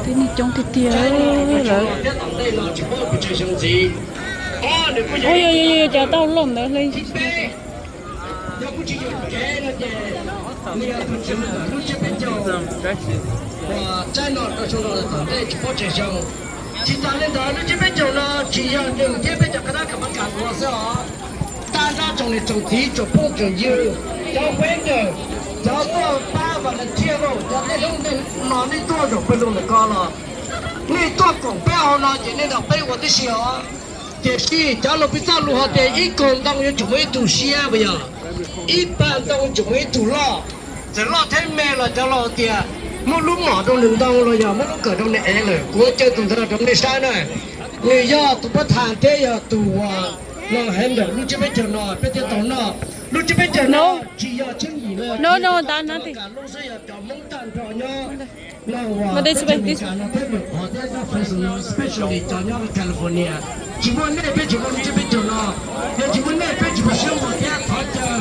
Tib neeg coob tiag tiag lawm. Ua, yog yog yog cov tau loj ntawd hle. Tsis tas li ntawd, lub tsiab peb caug no tsis yog nws thiab peb cov qab dab kam pab kam ua xwb os. Tag nrho tsoom niam tsoom txiv tsoom phooj tsoom ywg, cov vendor, cov tuaj pab volunteer, cov tej hoob ntej no nej tuaj zaum pawg lug ntawm ko los nej tuaj koom peb hauv no ces nej nrog peb ua tib si os. Tiam sis cov lus peb txoj lus hais tias ib kaug ntoo yuav tsum muaj ib tug siab, puas yog? Ib pawg ntoo yuav tsum muaj ib tug loj. Txawm loj thiab me los cov laus tias muab lub mom rau nws ntoo los yog muab lub kawm rau nws ev lawm, kuv caw tus ntawd los rau nej saib na. Nws yog tus pab tham thiab yog tus uas los handle lub tsiab peb caug no peb thiaj tau noj. Lub tsiab peb caug no tsis yog tsheej yim no, no, no, lub xwb yog cov Hmoob tag nrho nyob. Especially cov nyob California, tsis muaj nej peb tsis muaj lub tsiab peb caug no. Yog tsis muaj nej peb tsis muaj siab npog thiab thov caw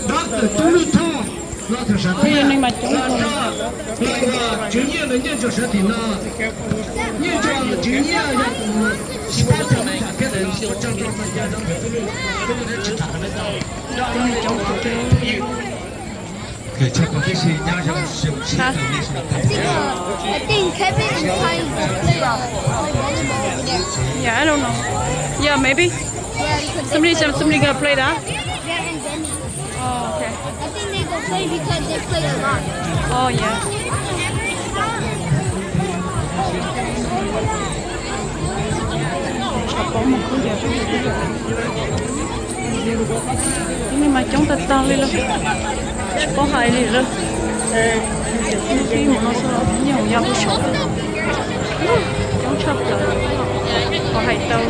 Doctor Tub Lwj Thoj los thaum sawv thiaj los nrog, los yog Tswv Nyiaj los nyob rau sawv tim no. Nyob rau Tswv Nyiaj yog tus sponsor lub tsam thiab ua tsaug rau Doctor Tub Lwj Thoj thiab tsis tham tau. I think Kevin is trying to play, uh, volleyball over there. Yeah, I don't know. Yeah, maybe. Yeah, because they Somebody play said somebody gonna play that. Yeah, and Danny. Oh, okay. I think they go play because they play a lot. Oh, yeah. Tib neeg mas coob tag tag li lawm, tsis paub hais li lawm. Ib mus no xwb nyob hauv yaj kuj saud, coob tshaj plaws, qhov hais tau.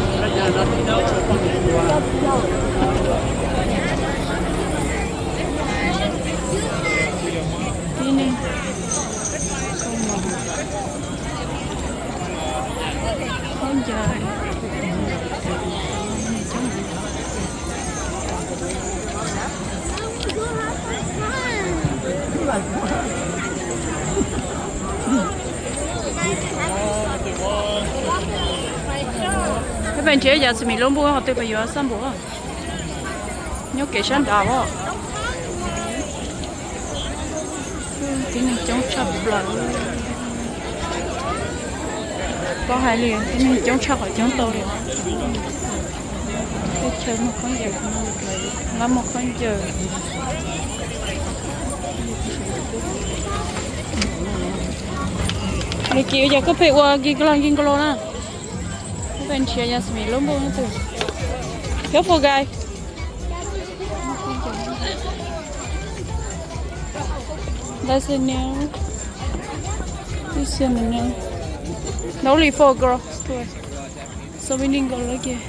Tib neeg khaub ncaws, peb pais nrhiav yam xim mis lub npuj hov twg pais yuav xab npum. Nyob kev sab nrad os. Tib neeg coob tshaj plaws. Paub hais li, tib neeg coob tshaj qhov coob tau li. Teb chaws muaj khaub ncaws, lab muaj khaub ncaws. Li kis yog koj pheej ua gis klo gis klo na. Koj pheej nrhiav yam xim mis lub npuj no twg. Careful, guys. That's a nail. This is a nail. Only four girls to it. So we need to go look at.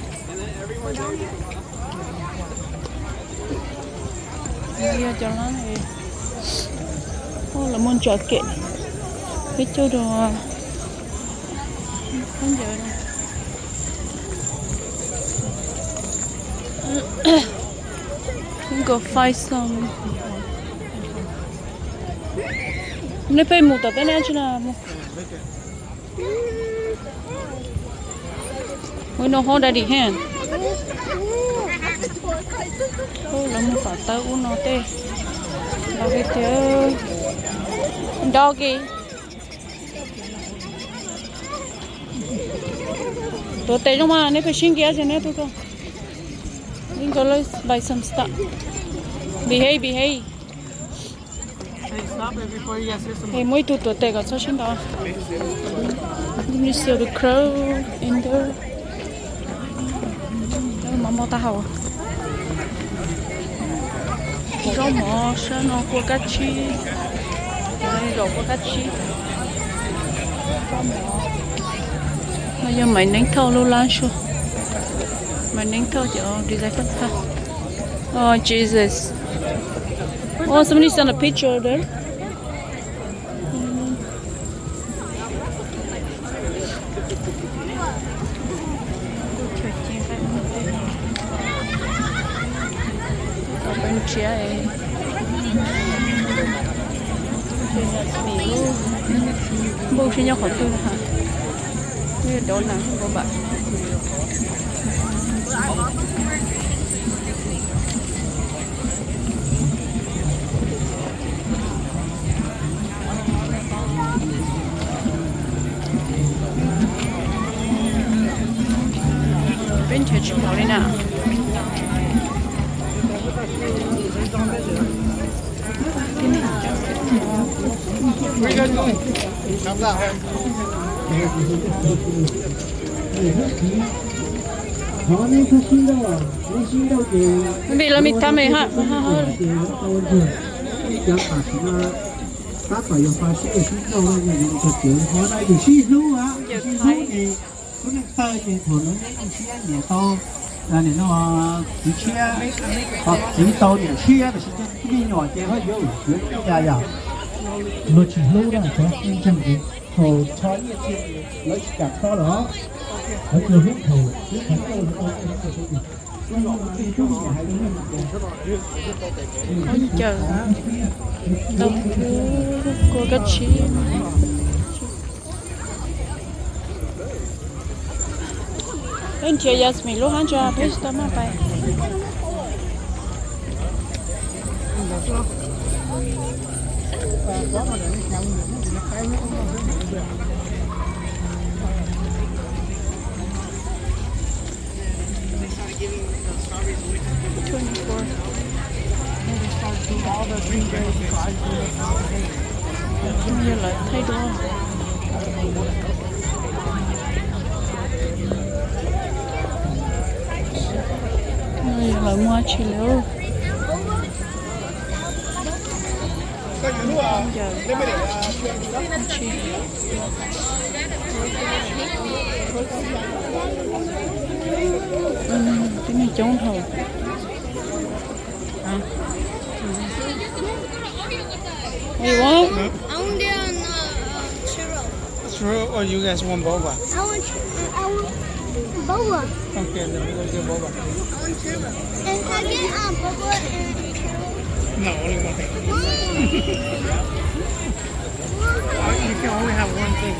Yog cov lab, lawv muaj ntsa kem, peb caug rau khaub ncaws. Go find some. Nej pheej mus tom teb na tsi na mus. Ui, no hoob daddy hen. Lawv mus tom tawb ub no tej. Los hais tias doggy. Tuav tes zoo mas nej pheej sib nkias ces neb tuaj koj. Neb nkawd lawv buy some stuff. Behave, behave. Hey, muaj ib tug tuav tes kom txhob sib ntaus. Let me see the crow in there. Mov npau taub hau. Zaub mov sab no kua kab tsib. Zaum kua kab tsib. No yog Maiv Neeb Thoj lub lab suab. Maiv Neeb Thoj cov design fab fab. Oh, Jesus. Oh, somebody sent a picture there. Peb nrhiav, nrhiav yam xim lub, Npauj sib nyob qhov twg na ha. Dov nas npauj npam. Peb nrhiav tsis pom li na. Vim lawv mis tha me ha. Tab tom yog fa sib sib nrauj, yog sib hlub, sib hlub es lub neej tawg ces thaum lawv nyob siab niam tau, no, txiv tshiab, txiv tau niam tshiab, tab sis me nyuam ces ho yuav yuav ib yam yom. Luag tsis hlub na, cov ntseeg ces thaum tsho nyiaj txiag lawv tsis kam tsho lawm, lawv tsuas hlub thaum hlub qhov ncauj. Qhov ncauj tau kua kab tsib. Peb nrhiav Yasmin lub hab ntsa peb tsis tau maj pais. Yog lawv thaij duab. Yog lawv muaj dab tsi li. Twb coob dhau. What do you want? I want the, uh, uh, churro. Churro, or you guys want boba? I want, I want boba. Okay, then we'll get boba. I want churro. And can I get, um, boba and churro? No, only one thing. Why? Uh, you can only have one thing.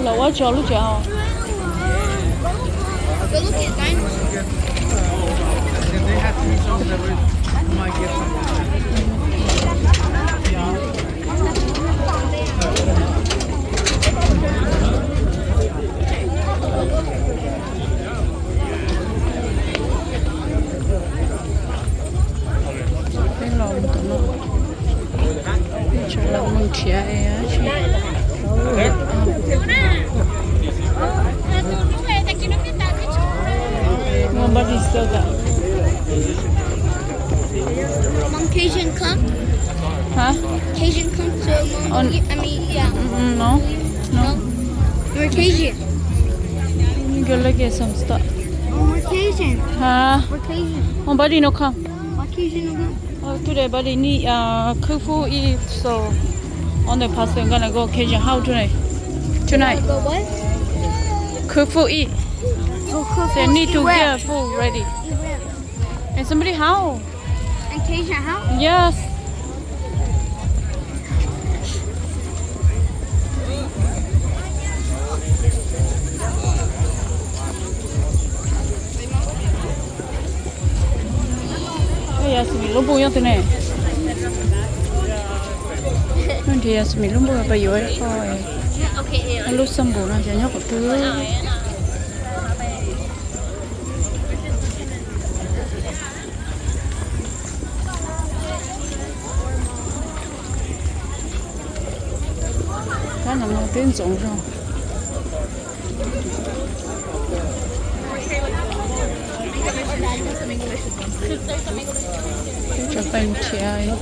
Los ua tso lub tsev hauv. Peb los mus tom no, peb tseem los mus nrhiav es dab tsi. Nobody still got. Mom, Cajun come? Huh? Cajun come to mom? I mean, yeah. Mm, no. No. We're Cajun. Go look at some stuff. We're Cajun. Huh? We're Cajun. Nobody no come. Why Cajun no come? Oh, today, buddy, need, uh, cook food eat, so on the pasta, I'm gonna go Cajun house tonight. Tonight. Go what? Cook food eat. Oh, cook food. They need to get food ready. Eat where? In somebody house. In Cajun house? Yes. Yasmin lub npus nyob twg ne? Nrhiav Yasmin lub npus pas yuav ib qho. Lub xab npum no ces nyob qhov twg? Kab no no twb ntxoov zog. Twb tso pes nrhiav.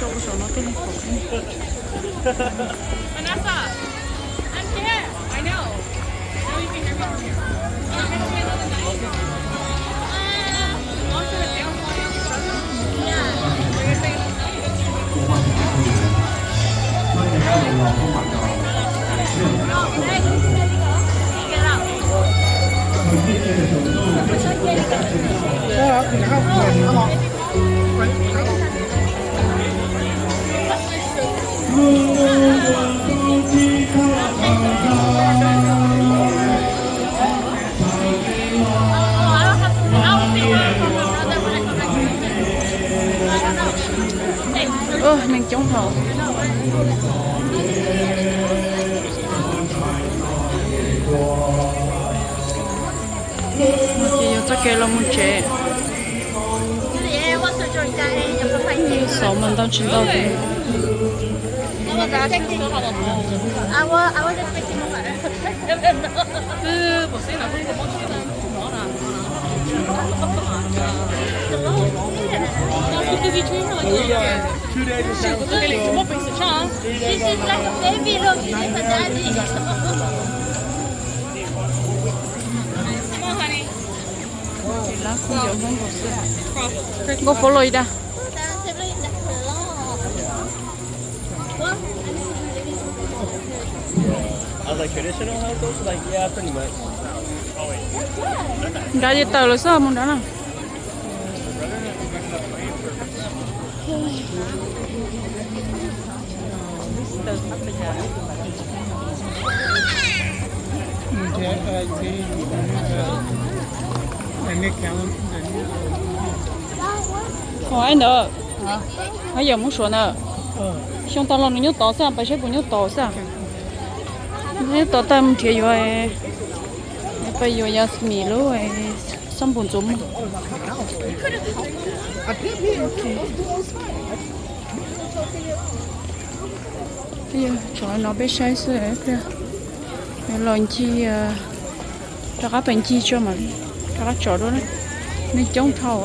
Rau saum no twb li pom. Kev los mus tsev. Xauv mas ntau tsis ntau. Nkauj Florida. Nrad ces tawm lawm xwb, mus nrad na. Ua ntawd, yawm Hmoob Suav ntawd, xyoo tas los nws nyob tod xwb, pais saib puas nyob tod xwb. Nyob tod tag mus nrhiav yuav, pais yuav Yasmine lub xab npum ntxuav muag. Tsom no peb saib xwb, los ncig, rov qab pais ncig tso mam li rov qab tsom dua na. Neeg coob dhau.